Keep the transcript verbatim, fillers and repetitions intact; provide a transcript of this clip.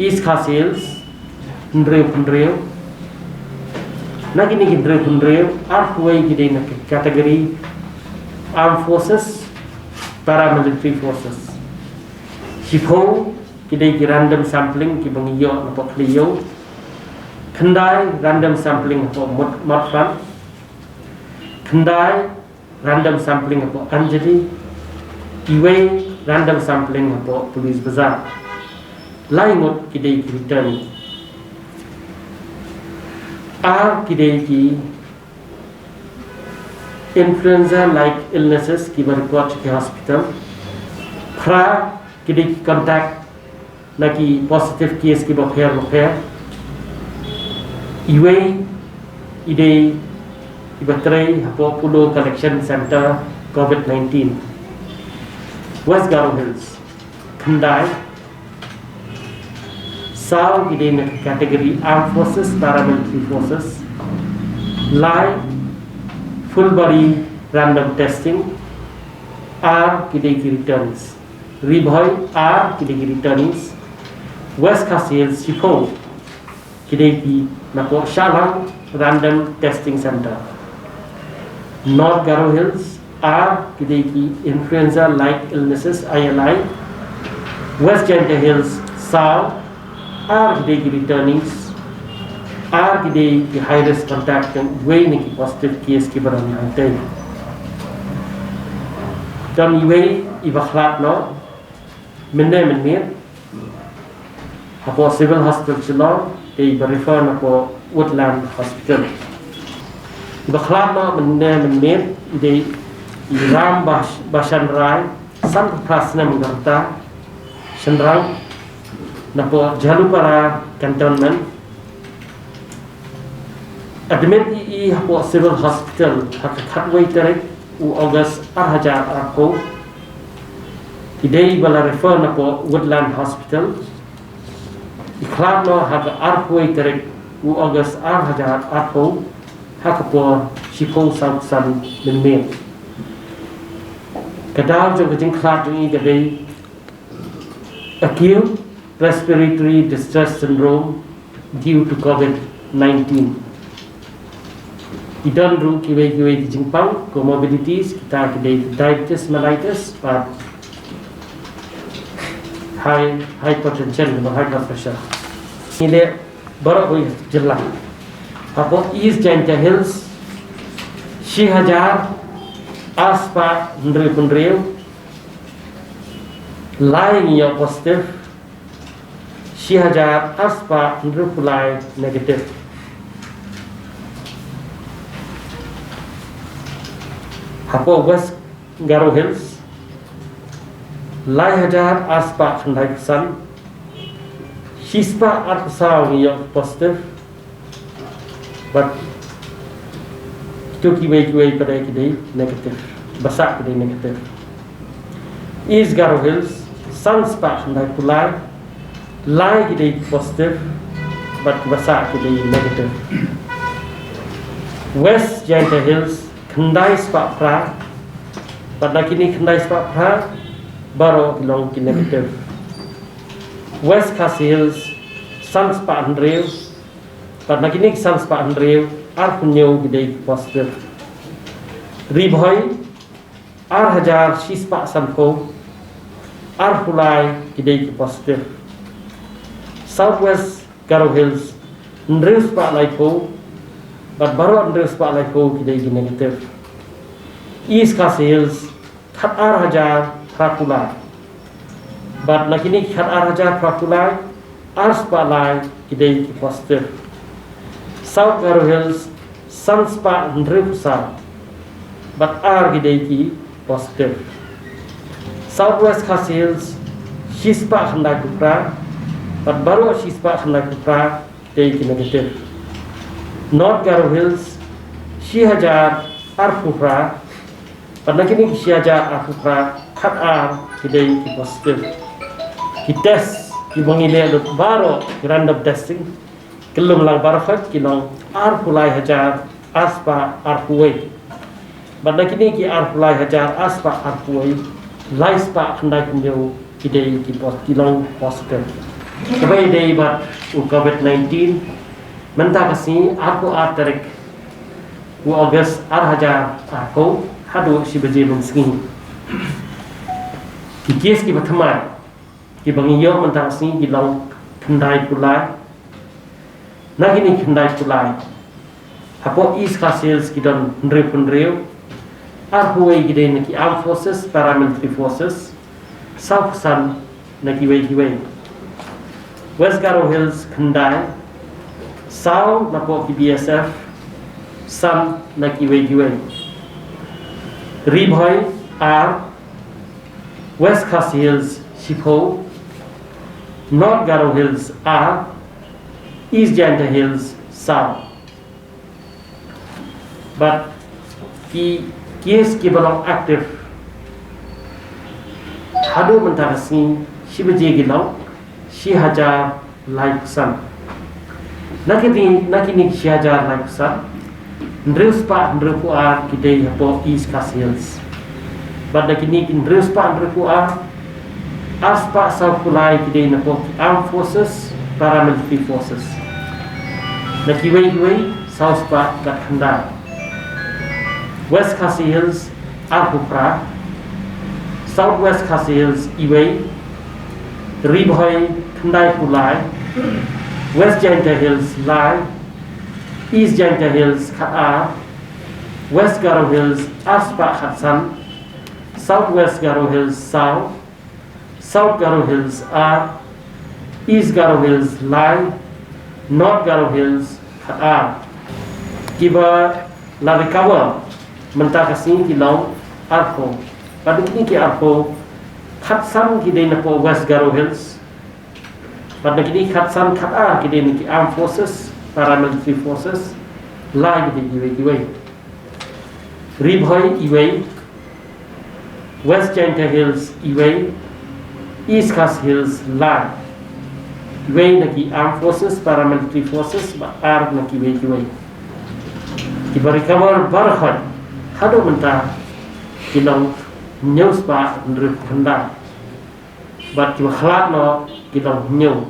East Khasi Hills, hynriew hynriew. Na kine ki hynriew hynriew, arphew wei ki dei na ki category Armed Forces, Paramilitary Forces. Shiphew ki dei ki random sampling kiba ngi ïoh na pok hlei ïoh. Khyndai random sampling hapoh Mot-, Motphran. Khyndai random sampling hapoh Anjali. Iwei random sampling hapoh Police Bazar. Lai ngut ki dei ki return. Ar ki dei ki influenza like illnesses kiba report sha ki hospital. Phra ki dei ki contact na ki positive case kiba pher ba pher. Iwei i dei iba trei hapoh Apollo Collection Center COVID nineteen. West Garo Hills, khyndai. Saw ki dei na category Armed Forces, Paramilitary Forces. Lai, full body random testing. Ar ki dei ki returnees. Ri Bhoi, ar ki dei ki returnees. West Khasi Hills, shiphew ki dei ki na pok Shillong Random Testing Center. North Garo Hills, ar ki dei ki influenza like illnesses, I L I. West Jaintia Hills, saw, ar ki dei ki returnees. Ar ki dei ki high risk contact, jong iwei na ki positive case kiba don hangtei. Don iwei iba khlad noh mynne mynmiet hapoh Civil Hospital Shillong, te iba refer na hapoh Woodland Hospital. Iba khlad noh mynne mynmiet i dei i Ram Bash-, Bashan Rai, sanphew phra snem ka rta, shynrang, na hapoh Jhalupara Cantonment. Admit i i hapoh Civil Hospital ha ka khatwei tarik u August ar hajar arphew. I dei iba la refer na hapoh Woodland Hospital. I khlad noh ha ka arphew wei tarik u August ar hajar arphew, ha ka por shiphew saw ksan mynmiet. Ka daw jong ka jingkhlad jong i ka dei acute respiratory distress syndrome due to COVID nineteen. I don ruh kiwei kiwei ki jingpang, comorbidities, kita ki dei diabetes mellitus bad high, hypertension bad high blood pressure. Ngi leh baroh kawei ka jylla. Hapoh East Jaintia Hills, shi hajar ar spah hynriew phew hynriew. Lai ngi ïoh positive, shi hajar ar spah hynriew phew lai negative. Hapoh West Garo Hills, lai hajar ar spah khyndai phew san, shi spah ar phew saw ngi ïoh positive. Bad kito kiwei kiwei pat ki dei negative. Ba sah ki dei negative. East Garo Hills, san spah khyndai phew lai, lai ki dei positive, bad ba sah ki dei negative. West Jaintia Hills, khyndai spah phra, bad na kine khyndai spah phra, baroh ki long ki negative. West Khasi Hills, san spah hynriew, bad na kine ki san spah hynriew, arphew hynñiew ki dei ki positive. Ri Bhoi, ar hajar shi spah sanphew, arphew lai ki dei ki positive. South West Garo Hills, hynriew spah laiphew, bad baroh hynriew spah laiphew ki dei ki negative. East Khasi Hills, khat ar hajar phra phew lai. Bad na kine ki khat ar hajar phra phew lai, ar spah lai ki dei ki positive. South Garo Hills, san spah hynriew phew saw, bad ar ki dei ki positive. South West Khasi Hills, shi spah khyndai phew phra, bad baroh shi spah khyndai phew phra ki dei ki negative. North Garo Hills, shi hajar arphew phra, bad na kine ki shi hajar arphew phra, khat ar ki dei ki positive. Ki test kiba ngi leh lut baroh ki random testing, kyllum lang baroh khoit ki long arphew lai hajar ar spah arphew wei. Bad na kine ki arphew lai hajar ar spah arphew wei, lai spah khyndai phew hynñiew ki dei ki pos-, ki long positive. Kaba ïadei bad u Covid nineteen, mynta ka sngi arphew ar tarik u August ar hajar arphew, haduh shi baje mynsngi, ki case kiba thymmai kiba ngi ïoh mynta ka sngi ki long khyndai phew lai. Na kine khyndai phew lai, hapoh East Khasi Hills ki don hynriew phew hynriew, arphew wei ki dei na ki Armed Forces, Paramilitary Forces, saw phew san na kiwei kiwei. West Garo Hills khyndai, saw napoh ki B S F, san na kiwei kiwei. Ri Bhoi ar, West Khasi Hills shiphew, North Garo Hills ar, East Jaintia Hills saw. Bad ki case kiba long active haduh mynta ka sngi, shi baje ki long shi hajar lai phew san. Na kine, na kine shi hajar lai phew san, hynriew spah hynriew phew ar ki dei hapoh East Khasi Hills. Bad na kine ki hynriew spah hynriew phew ar, ar spah saw phew lai ki dei napoh ki Armed Forces, Paramilitary Forces. Na kiwei kiwei, saw spah bad khyndai. West Khasi Hills arphew phra, South West Khasi Hills iwei, Ri Bhoi khyndai phew lai, West Jaintia Hills lai, East Jaintia Hills khat ar, West Garo Hills ar spah khat san, South West Garo Hills saw, South Garo Hills ar, East Garo Hills lai, North Garo Hills khat ar. Kiba la recover mynta ka sngi ki long arphew. Bad na kine ki arphew, khat san ki dei napoh West Garo Hills. Bad na kine khat san khat ar ki dei na ki Armed Forces, Paramilitary Forces, lai ki dei kiwei kiwei. Ri Bhoi iwei, West Jaintia Hills iwei, East Khasi Hills lai. Iwei na ki Armed Forces, Paramilitary Forces, bad ar na kiwei kiwei. Kiba recover baroh haduh mynta ki long hynñiew spah hynriew phew khyndai. Bad kiba khlad noh ki long hynñiew.